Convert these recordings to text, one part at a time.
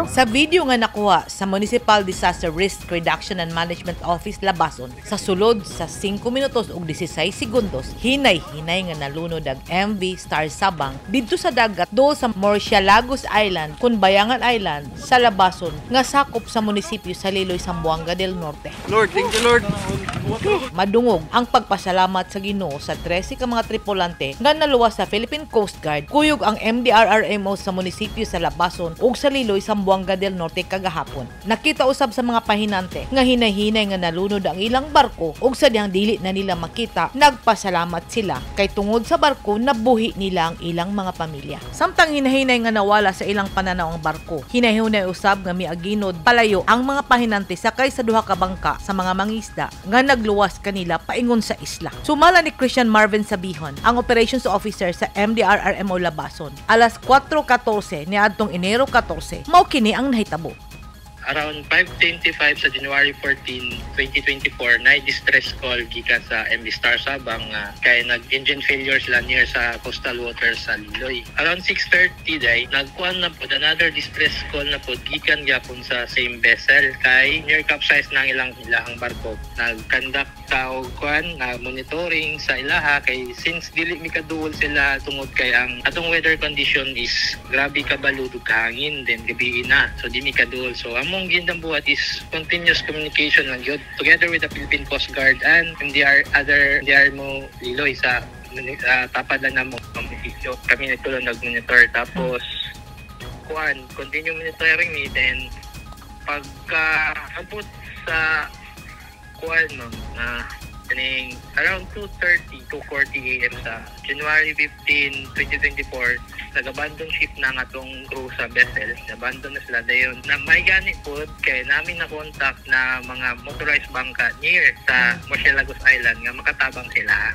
Sa video nga nakuha sa Municipal Disaster Risk Reduction and Management Office Labason, sa sulod sa 5 minutos ug 16 segundos, hinay-hinay nga nalunod ang MV Star Sabang didto sa dagat duol sa Murcielagos Island kun Bayangan Island sa Labason nga sakop sa munisipyo sa Liloy, Zamboanga del Norte. Lord, thank you, Lord. Madungog ang pagpasalamat sa Ginoo sa 13 ka mga tripulante nga naluwas sa Philippine Coast Guard kuyog ang MDRRMO sa munisipyo sa Labason ug sa Liloy, Zamboanga del Norte kagahapon. Nakita usab sa mga pahinante nga hinay-hinay nga nalunod ang ilang barko ug sa dihang dili na nila makita, nagpasalamat sila kay tungod sa barko nabuhi nila ang ilang mga pamilya. Samtang hinahinay nga nawala sa ilang pananaw ang barko, hinay-hinay usab nga miaginod palayo ang mga pahinante sakay sa duha ka bangka sa mga mangisda nga nagluwas kanila paingon sa isla. Sumala ni Christian Marvin Sabihon, ang operations officer sa MDRRMO Labason, alas 4:14 niadtong Enero 14, mao kini ang nahitabo. Around 5:25 sa January 14, 2024, na distress call gikan sa MV Star Sabang nga kay nag-engine failure sila near sa coastal waters sa Liloy. Around 6:30 day, nagkuan na pod another distress call na pod gikan gyapon sa same vessel kay near capsize na ang ilang ilahang barko. Nag-conduct ta og kuan na monitoring sa ilaha kay since dili mi kaduol sila tungod kay ang atong weather condition is grabe ka balud ug kahangin, then gabi na, so di mi kaduol. So among gindang buhat is continuous communication lang gyud together with the Philippine Coast Guard and MDR other MDRRMO Liloy sa tapad lang namo munisipyo. Kami nagtulong nag-monitor, tapos kuan, continue monitoring ni. Then pagka abot sa kuan, ma'am, na kaning around 2:30, 2:40 a.m. sa January 15, 2024, nag-abandon ship na ang atong crew sa vessel. Abandon na sila dayon. Na may gani po kay namin na contact na mga motorized bangka near sa Murcielagos Island nga makatabang sila.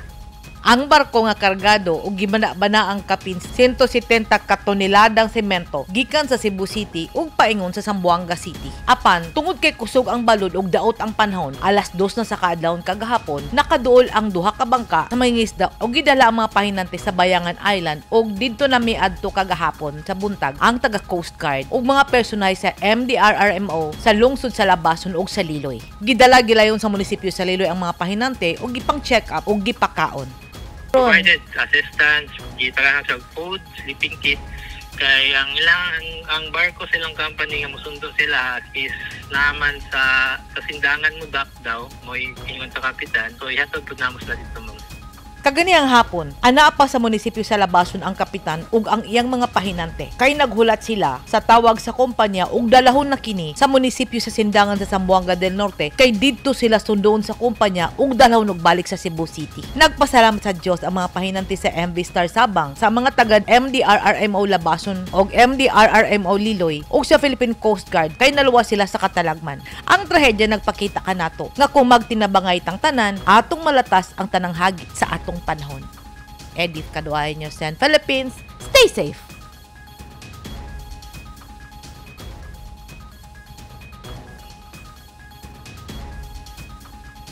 Ang barko nga kargado og gibana-bana ang kapin 170 ka toneladang semento gikan sa Cebu City ug paingon sa Zamboanga City. Apan tungod kay kusog ang balod ug daot ang panahon, alas 2 na sa kaadlawon kagahapon, nakaduol ang duha ka bangka sa mangingisda ug gidala ang mga pahinante sa Bayangan Island ug didto na miadto kagahapon sa buntag ang taga Coast Guard ug mga personay sa MDRRMO sa lungsod sa Labason ug sa Liloy. Gidala gilayon sa munisipyo sa Liloy ang mga pahinante ug gipang check up ug gipakaon. Provided assistance, gitagahan sa food, sleeping kit, kay ang ilang ang barko silang company nga musundo sila is naman sa Sindangan mo dock daw mo ingon sa kapitan, so ihatod pud namo sila dito, ma'am. Kaganihang hapon, anaa pa sa munisipyo sa Labason ang kapitan ug ang iyang mga pahinante. Kay naghulat sila sa tawag sa kumpanya ug dalahon na kini sa munisipyo sa Sindangan sa Zamboanga del Norte kay didto sila sundoon sa kumpanya ug dalahon og balik sa Cebu City. Nagpasalamat sa Dios ang mga pahinante sa MV Star Sabang sa mga taga MDRRMO Labason ug MDRRMO Liloy ug sa Philippine Coast Guard kay naluwas sila sa katalagman. Ang trahedya nagpakita kanato nga kung magtinabangay tang tanan, atong malatas ang tanang hagit sa atong panahon. Edith Kaduay, News 10 Philippines. Stay safe!